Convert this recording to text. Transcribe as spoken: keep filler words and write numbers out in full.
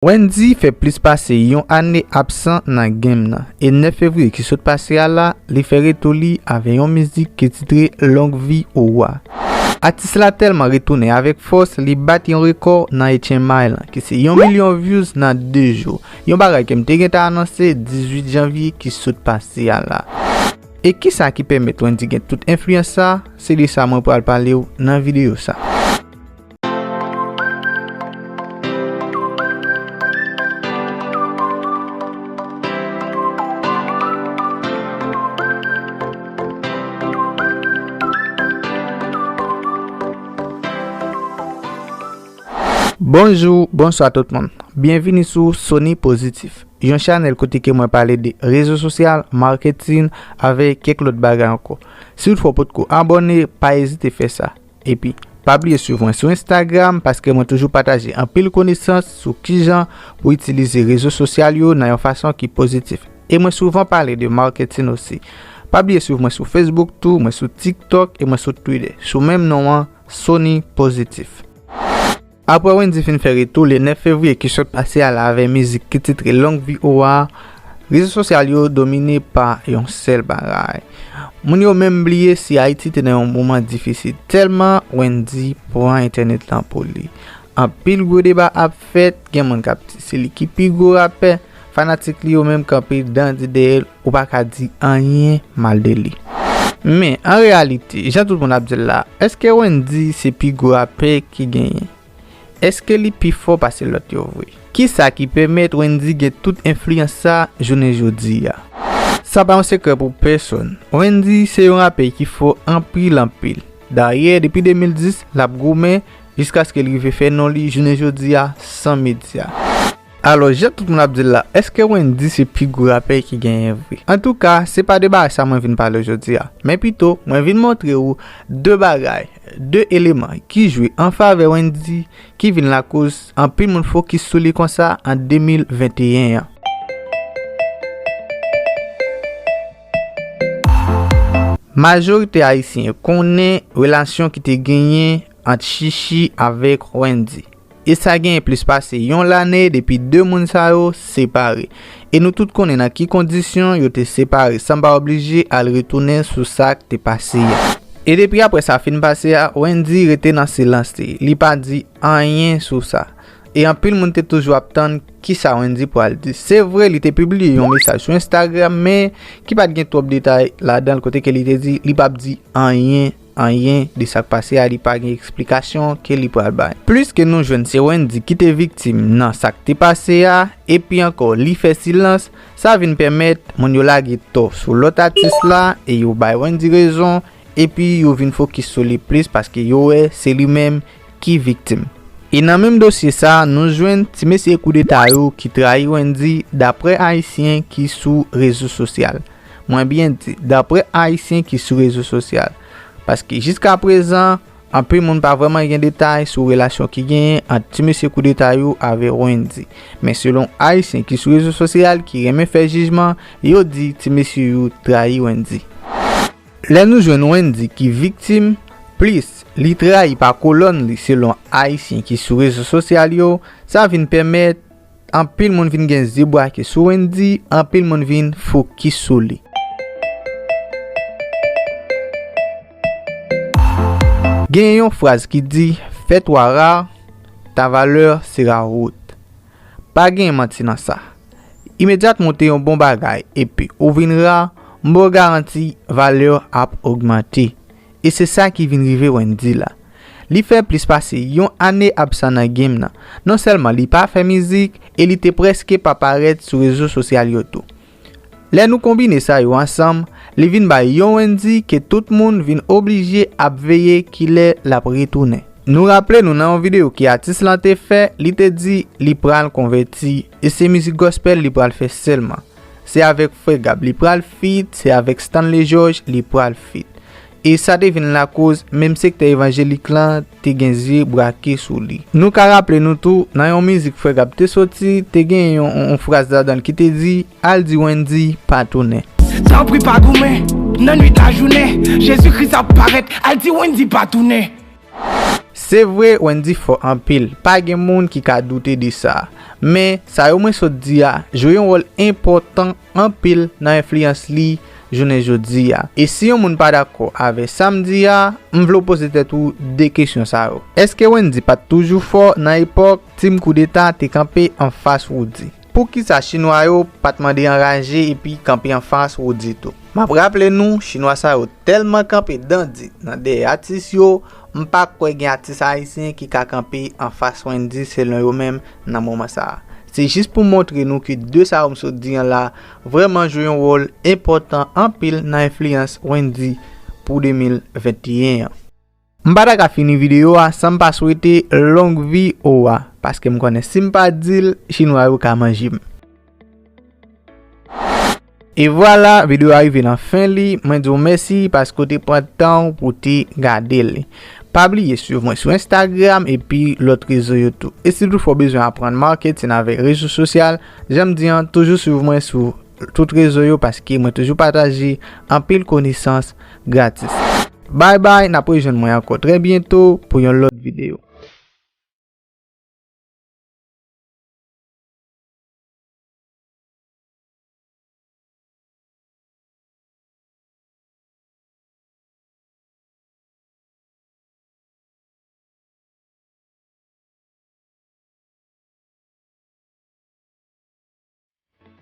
Wendyy fè plis pase yon ane absan nan game nan, e nèf fevriye ki sot pase a la, li fè retou li avè yon mizik ki titre Longue Vie au Roi. Atis la tèlman retounen avèk fòs, li bat yon rekò nan H M I lan, ki se yon milyon views nan de jou. Yon bagay ke m te gentan anonse dizuit janvye ki sot pase a la. E kisa ki pèmèt Wendyy gen tout enfliyans sa? Se de sa mwen pral pale w nan videyo sa. Bonjou, bonswa tout moun. Byenvini sou Sony Positif, yon chanèl kote ke mwen pale de rezo sosyal, marketing, avèk kèk lòt bagay ankò. Si toutfwa w potko abòne, pa ezite fè sa. Epi, pa bliye swiv mwen sou Instagram, paske mwen toujou pataje anpil konesans sou kijan pou itilize rezo sosyal yo nan yon fason ki pozitif. E mwen souvan pale de marketing osi. Pa bliye swiv mwen sou Facebook tou, mwen sou TikTok e mwen sou Twitter, sou menm non an, Sony Positif. Apre Wendyy fin fè retou le nèf fevriye ki sot pase a la avè mizik ki titre Longue Vie au Roi, rezo sosyal yo domine pa yon sèl bagay. Moun yo menm bliye si Ayiti te nan yon moman difisil, tèlman Wendyy pran entènèt lan pou li. Anpil gwo deba ap fèt, gen moun k ap di se li ki pi gwo rapè, fanatik li yo menm kanpe dan di dèyè l, ou pa ka di anyen mal de li. Men, an reyalite, jan tout moun ap di l la, èske Wendyy se pi gwo rapè ki genyen? Èske li pi fò pase lòt yo vre? Kisa ki pèmèt Wendyy gen tout enfliyans sa jounen jodi a? Sa pa yon sekrè pou pèsonn. Wendyy se yon rapè ki fò anpil, anpil. Dayè, depi de mil dis, l ap goumen jiskaske l rive fè non li jounen jodi a san medya. Alò, jan tout moun ap di l la, èske Wendyy se pi gwo rapè ki genyen vre? Antouka, se pa de bagay sa mwen vin pale w jodi a, men pito, mwen vin montre w de bagay, de eleman ki jwe an favè Wendyy, ki vin lakoz anpil moun fokis sou li konsa an de mil venteyen an. Majorite Ayisyen konnen relasyon ki te genyen ant Chichi avèk Wendyy. E sa genyen plis pase yon lane depi de moun sa yo separe. E nou tout konnen nan ki kondisyon yo te separe, san m pa oblije al retounen sou sa k te pase a. E depi apre sa fin pase a, Wendyy rete nan silans li. Li pa di anyen sou sa. E anpil moun te toujou ap tann kisa Wendyy pral di. Se vre, li te pibliye yon mesaj sou Instagram, men ki pa t gen twòp detay ladan l, kote ke li te di li p ap di anyen, anyen de sa k pase a, li pa gen eksplikasyon ke li pral bay. Plis ke nou jwenn se Wendyy ki te viktim nan sa k te pase a, epi ankò li fè silans, sa vin pèmèt moun yo lage tò sou lòt atis la e yo bay Wendyy rezon, epi yo vin fokis sou li plis paske yo wè se li menm ki viktim. E nan menm dosye sa, nou jwenn ti mesye koudeta yo ki trayi Wendyy, daprè Ayisyen ki sou rezo sosyal. Mwen byen di, daprè Ayisyen ki sou rezo sosyal. Paske jiska prezan, anpil moun pa vrèman gen detay sou relasyon ki genyen ant ti mesye koudeta yo avè Wendyy. Men selon Ayisyen ki sou rezo sosyal ki renmen fè jijman, yo di ti mesye yo trayi Wendyy. Lè nou jwenn Wendyy ki viktim, plis li trayi pa kolòn li selon Ayisyen ki sou rezo sosyal yo, sa vin pèmèt anpil moun vin gen zye brake sou Wendyy, anpil moun vin fokis sou li. Gen yon fraz ki di, fais-toi rare, ta valeur sera haute. Pa gen manti nan sa. Imedyatman w te yon bon bagay epi ou vin ra, m ba w garanti valè w ap ogmante. E se sa ki vin rive Wendyy la. Li fè plis pase yon ane absan nan game nan. Non sèlman li pa fè mizik, e li te prèske pa parèt sou rezo sosyal yo tou. Lè nou konbine sa yo ansanm, li vin bay yon Wendyy ke tout moun vin oblije ap veye kilè l ap retounen. Nou raple nou nan yon videyo ke atis lan te fè, li te di li pral konvèti, e se mizik gospel li pral fè sèlman. Se avèk Frè Gab li pral feat, se avèk Stanley George li pral feat. E sa te vin lakoz, menm sektè evanjelik lan te gen zye brake sou li. Nou ka raple nou tou, nan yon mizik Frè Gab te soti, te gen yon, yon, yon fraz ladan l ki te di, al di Wendyy pa tounen. Tanpri pa goumen, nan nwit lajounen, Jezi Kris ap parèt, al di Wendyy pa tounen. Se vre, Wendyy fò anpil, pa gen moun ki ka doute de sa. Men, sa yo mwen sot di a jwe yon wòl enpòtan anpil nan enfliyans li jounen jodi a. E si yon moun pa dakò avè sa m di a, m vle w poze tèt ou de kesyon sa yo. Èske Wendyy pa t toujou fò nan epòk Team Koudeta te kanpe anfas Roody? Poukisa Chinwa yo pa t mande anraje epi kanpe anfas Roody tou? M ap raple nou, Chinwa sa yo tèlman kanpe dandi nan dèyè atis yo, m pa kwè gen atis ayisyen ki ka kanpe anfas Wendyy selon yo menm nan moman sa a. Se jis pou montre nou ke de sa yo m sot di an la vrèman jwe yon wòl enpòtan anpil nan enfliyans Wendyy pou de mil venteyen an. M pa ta ka fini videyo a san m pa swete long vi Owa, paske m konnen si m pa di l, Chinwa yo ka manje m. E vwala, videyo a rive nan fen li. Mwen di w mèsi paske w te pran tan w pou w te gade li. Pa bliye swiv mwen sou Instagram epi lòt rezo yo tou. E si toutfwa w bezwen aprann marketing avèk rezo sosyal, jan m di an, toujou swiv mwen sou tout rezo yo paske mwen toujou pataje anpil konesans gratis. Bye bye, n ap rejwenn mwen ankò trè byento pou yon lòt videyo.